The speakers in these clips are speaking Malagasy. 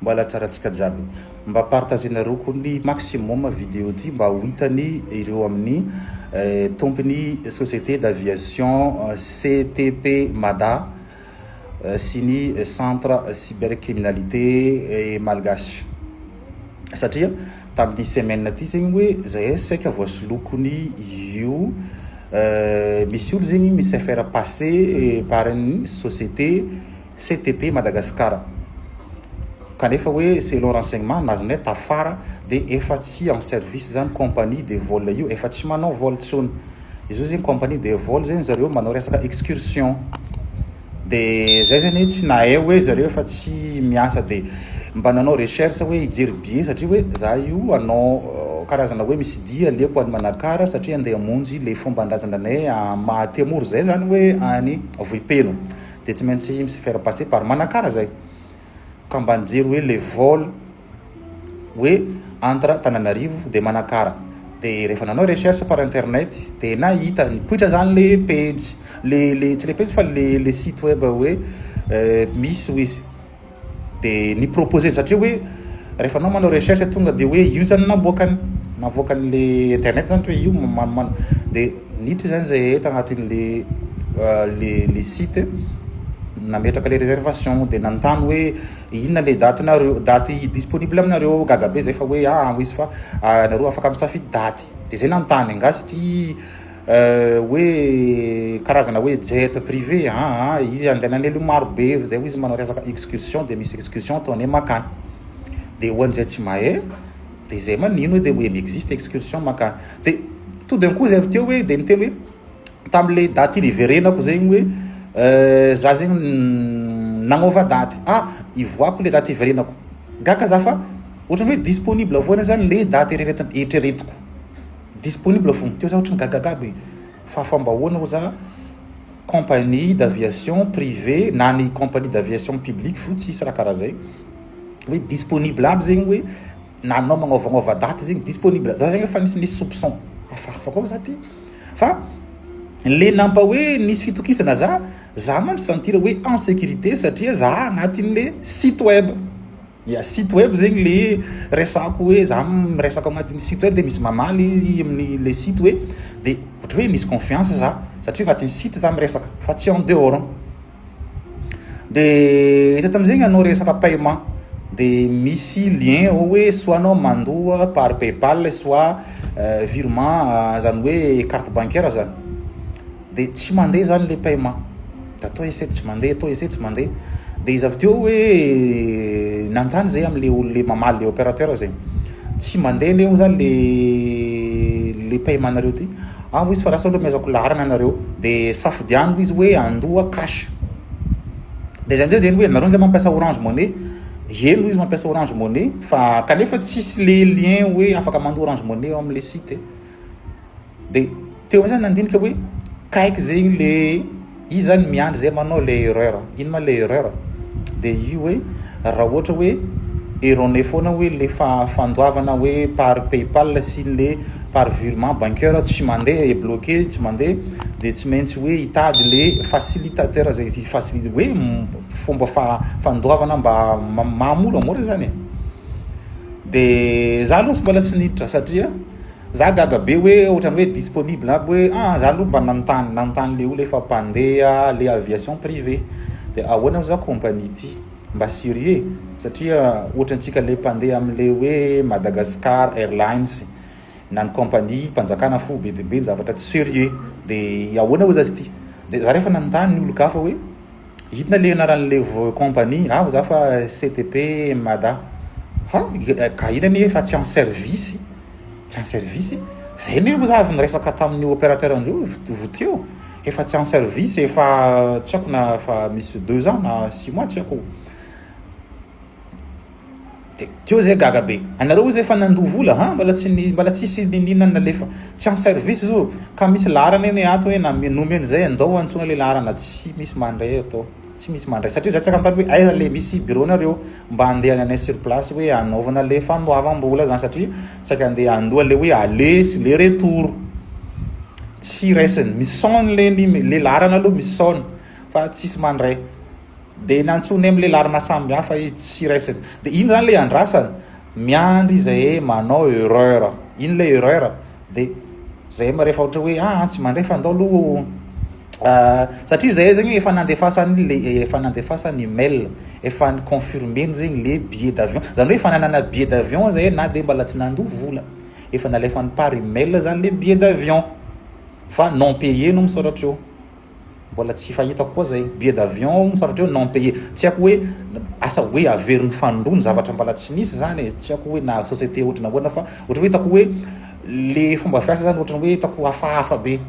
Mbola tsara antsika jiaby. Mba partager-nareo koa ny maximum vidéo ty mba ho hitany ireo amin'ny tompony société d'aviation CTP Mada sy ny centre cybercriminalité malgache, satria tamin'ny semaine ty zegny hoe zahay saika voasolokony io. Misy olo zegny mi-se faire passer par ny société CTP Madagascar, kanefa hoe selon renseignement nazonay tafara de efa tsy en service zany compagnie de vol io, efa tsy manao vol tsony izy io. Zegny compagnie de vol zegny zareo manao resaka excursion, de zay zany tsy nahay hoe zareo efa tsy miasa. De mba nanao recherche hoe hijery billet, satria hoe za io anao karazana hoe misy dia aleoko any Manakara, satria andeha hamonjy le fomban-drazana anay mahatemoro zay zany hoe any Vohipeno, de tsy maintsy mi-se faire passer par Manakara zay. Ka mba nijery hoe le vol hoe entre Tananarivo de Manakara, de rehefa nanao recherche par internet de nahita nipoitra zany le page, le tsy le page fa le site web hoe misy ho izy de ny proposé, satria hoe rehefa anao manao recherche tonga de hoe io zany naboakany navoakan'le internet zany hoe io manomano. De niditra zany zay tagnatin'le le site, nametraka le réservation, de nanontany hoe inona le daty nareo, daty disponible aminareo. Gaga be zay fa hoe ah izy fa nareo afaka misafidy daty. De zay nanontany angasy ty hoe karazana hoe jet privé aa izy andehanan'elo maro be zay, hoe izy manao resaka excursion, de misy excursion ataonay makany. De hoan'izay tsy mahay de zay manino hoe de hoe mi-existe excursion makany. De tout d'un coup zay avy teo hoe de niteny hoe tam'le daty iny iverenako zegny hoe za zegny nagnova daty, ah ivoako le daty iverenako. Gaka za fa ohatrany hoe disponible foana zany le daty eritreretiko, disponible fo teo. Za ohatrany gagagaby hoe fa fomba ahoana ho za compagnie d'aviation privé na ny compagnie d'aviation publique fo tsisy raha karaha zay hoe disponible aby zegny, hoe na anao magnaovagnova daty zegny disponible. Za zegny efa nisinisy soupçon hafahafa koa za ty, fa le nampa hoe nisy fitokisana za ma sentir hoe en sécurité, satria za agnatin'le site web ya. Site web zegny le resako hoe za miresaka agnatin'ny site web, de misy mamaly izy amin'ny le site hoe de ohatra hoe misy confiance za, satria agnatin'ny site za miresaka fa tsy en dehors. De hita tam'zegny anao resaka paiement, de misy lien ao hoe soit anao mandoa par PayPal, soit virement zany hoe carte bancaire zany. De tsy mandeha zany le paiement, de atao essaie tsy mandeha, atao essaie tsy mandeha. De izy avy teo hoe nanontany zay am'le olo le mamaly, le opérateur zegny: "Tsy mandeha neo zany le paiement nareo ty." "Ah," izy, "fa rasa aloha miazako laharana anareo de safidiano," izy, "hoe andoa cash." De zay amizay de hoe: "Nareo nge mampiasa Orange Money?" "Eno," izy, "mampiasa Orange Money." Fa kanefa tsisy le lien hoe afaka mandoa Orange Money ao am'le site. De teo zany nandinika hoe kaiky zegny le izy zany miandry zay manao le erreur. Ino ma le erreur? De io hoe raha ohatra hoe erroné foana hoe le fa fandoavana hoe par PayPal sy le par virement bancaire tsy mandeha e, bloqué, tsy mandeha, de tsy maintsy hoe hitady le facilitateur zay facilité hoe fomba fa fandoavana mba mahamoramora zany e. De za aloha sy mbola tsy niditra, satria za gaga be hoe ohatrany hoe disponible aby hoe ah. Za aloha mba nanontany le olo efa mpandeha le aviation privé, de ahoana za compagnie ty, mba sérieux, satria ohatra antsika le mpandeha am'le hoe Madagascar Airlines na ny compagnie mpanjakana fo be de be ny zavatra tsy sérieux, de ahoana hoe zazy ty. De za rehefa nanontany ny olo kafa hoe inona le anaran'le compagnie ah za fa CTP Mada ha ka ina anie fa tsy en service, tsy en service zay ne. Za avy niresaka tamin'ny opérateur andreo vo teo, efa tsy en service, efa tsy haiko na fa misy 2 ans na 6 mois, tsy haiko. De teo zay gaga be: "Anareo zay efa nandoa vola ha, mbola tsy mbola tsisy ninina nalefa, tsy en service zo ka misy laharana eny ato hoe na nomeny zay, andao antsona le laharana." Tsy misy mandray atao, tsy misy mandray, satria za tsy akantany hoe aiza le misy bureau nareo mba andeha anay sur place hoe anaovana le fandoavam-bola zany, satria saika andeha andoa le hoe aller sy le retour. Tsy raisiny, misonne le laharana aloha, misonne fa tsisy mandray. De nantsoinay amle laharana samby hafa izy tsy raisiny. De ino zany le andrasana? Miandry zahay manao erreur. Ino le erreur? De zay ma rehefa ohatra hoe ah tsy mandray fa andao aloha satria zahay zegny efa nandefasany le efa nandefasany mail, efa ni-confirmer-ny zegny le billet d'avion, zany hoe efa nanana billet d'avion zahay na de mbola tsy nandoa vola, efa nalefany par email zany le billet d'avion fa non payé no misoratra eo. Mbola tsy fahitako koa zay billet d'avion misoratra eo non payé, tsy haiko hoe asa hoe averiny fanindroany zavatra mbola tsy nisy zany e, tsy haiko hoe na société ohatrany ahoana fa ohatra hoe hitako hoe le fomba fiasa zany ohatrany hoe hitako hafahafa be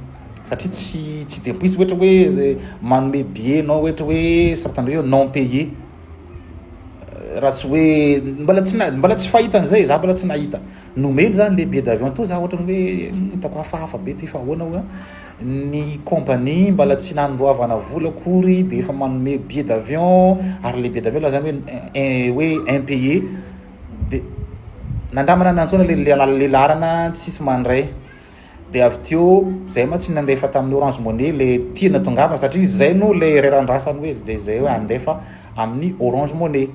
satria tsy de misy ohatra hoe manome billet anao ohatra hoe soratandreo eo non payé, raha tsy hoe mbola tsy na mbola tsy fahita an'izay za mbola tsy nahita. Nomeny zany le billet d'avion toa za ohatrany hoe hitako hafahafa be ty fa ahoana hoa ny compagnie mbola tsy nandoavana vola akory de efa manome billet d'avion ary le billet d'avion lazany hoe hoe impayé, de nandramana nantsoina le le laharana tsisy mandray, de avy teo zay ma tsy nandefa tamin'ny Orange Money le tiana tongavana satria zay no le rerandrasany hoe de zay hoe andefa amin'ny Orange Money,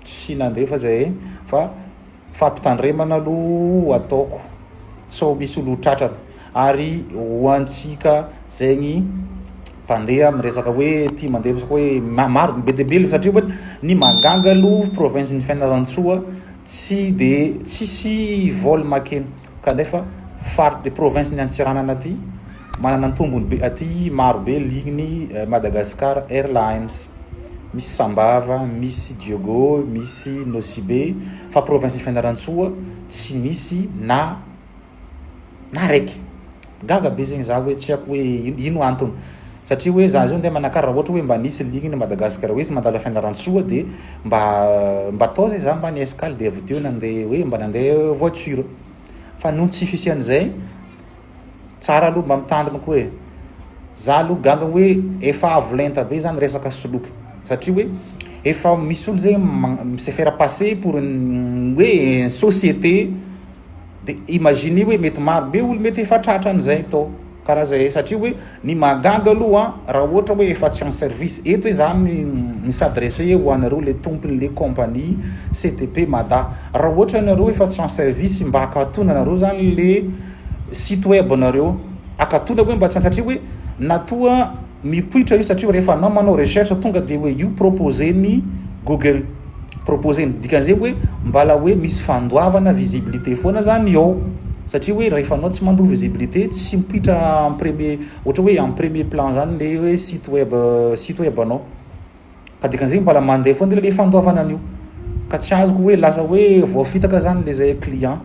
tsy nandefa zay fa fampitandremana aloha ataoko sao misy olo tratrany. Ary ho antsika zegny mpandeha miresaka hoe tia mandeha resaka hoe maro be dia be satria hoe ny mahagaga aloha province ny Fianarantsoa tsy de tsisy vol makeny kanefa faritry province ny Antsiranana aty manana tombony be aty maro be ligne Madagascar Airlines, misy Sambava, misy Diego, misy Nosy Be fa province ny Fianarantsoa tsy misy na raiky. Gaga be zegny za hoe tsy haiko hoe ino antony satria hoe za zao ndeha Manakara raha ohatra hoe mba nisy ligne Madagascar Airways mandalo a Fianarantsoa de mba atao zay za mba ny escale de avy teo nandeha hoe mba nandeha voiture fa noho tsy fisian'izay tsara aloha mba mitandrina koa e. Za aloha gaga hoe efa avo lenta be zany resaka soloky satria hoe efa misy olo zegny mi-se faire passer pour une hoe société de imagine hoe mety maro be olo mety efa tratra an'izay tao karaha zay satria hoe ny mahagaga aloha raha ohatra hoe efa tsy en service eto hoe za mi-s'adresser ho anareo le tompony le compagnie CTP Mada, raha ohatra anareo efa tsy en service mba akatona anareo zany le site web nareo, akatona hoe mba tsy satria hoe natoa mipoitra io satria rehefa anao manao recherche tonga de hoe io proposer-ny Google, proposer-ny dikan'izay hoe mbala hoe misy fandoavana visibilité foana zany ao satria hoe rehefa anao tsy mandoa visibilité tsy mipoitra en premier ohatra hoe en premier plan zany le hoe site web anao, ka dikan'izay mbola mandeha foana le fandoavana an'io, ka tsy azoko hoe lasa hoe voafitaka zany le zay client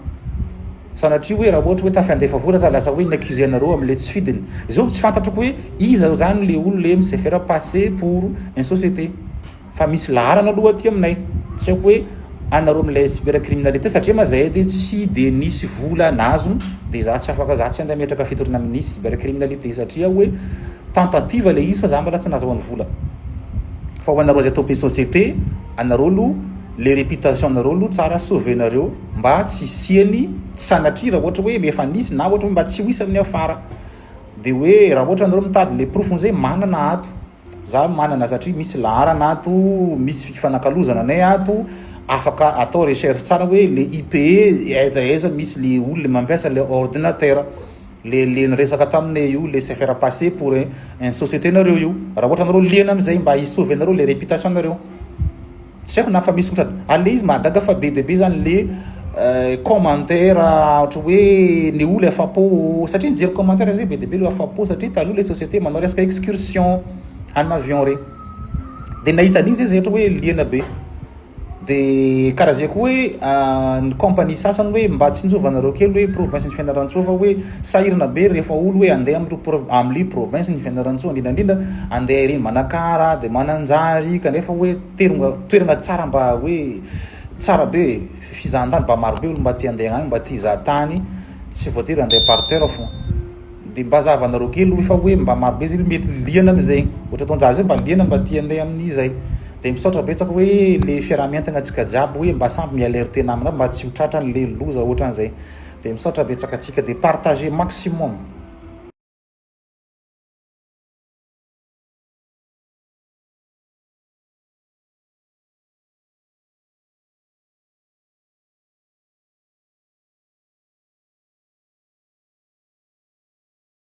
sanatria hoe raha ohatra hoe tafiandefa vola za lasa hoe ni-accuser anareo am'le tsy fidiny zao, tsy fantatrako hoe iza zany le olo le mi-se faire passer pour une société fa misy laharana aloha aty aminay, tsy haiko hoe anareo am'le cybercriminalité satria ma zahay de tsy de nisy vola nazo de za tsy afaka, za tsy andeha ametraka fitoriana amin'ny cybercriminalité satria hoe tentative le izy fa za mbola tsy nahazoany vola. Fa ho anareo zay tompony société anareo aloha le réputation nareo aloha tsara sauver-nareo mba tsy hisiany sanatria raha ohatra hoe efa nisy na ohatra hoe mba tsy ho hisy amin'ny afara, de hoe raha ohatra anareo mitady le porofony zay manana ato, za manana satria misy laharana ato, misy fifanakalozana anay ato, afaka atao recherche tsara hoe le IP aiza aiza misy le olona mampiasa le ordinateur le niresaka taminay io le se faire passer pour une société nareo io, raha ohatra anareo liana amizay mba hi-sauver nareo le réputation nareo. Tsy haiko na fa misy ohatrany ary le izy mahagaga fa be dia be zany le commentaire ohatra hoe ny olo afapo satria nijery commentaire zay be dia be le afapo satria taloha le société manao resaka excursion en avion regny de nahita an'igny zay zay ohatra hoe liana be, de karaha zay koa hoe ny compagnie sasany hoe mba tsinjovanareo kely hoe province ny Fianarantsoa fa hoe sahirana be rehefa olo hoe andeha am'le province ny Fianarantsoa, indrindrandrindra andeha ireny Manakara de Mananjary, kanefa hoe toerana toerana tsara mba hoe tsara be fizahantany, mba maro be olo mba tia andeha agny mba tia hizaha tany, tsy voatery andeha par terre fô, de mba zahavanareo kely hoe fa hoe mba maro be zay mety liana amizay ohatra ataon-jaza zay mba liana mba tia andeha amin'izay. De misaotra betsaka hoe le fiaraha-mientana antsika jiaby hoe mba samby mi-alerter namana mba tsy ho tratran'le loza ohatran'izay, de misaotra betsaka antsika de partager maximum.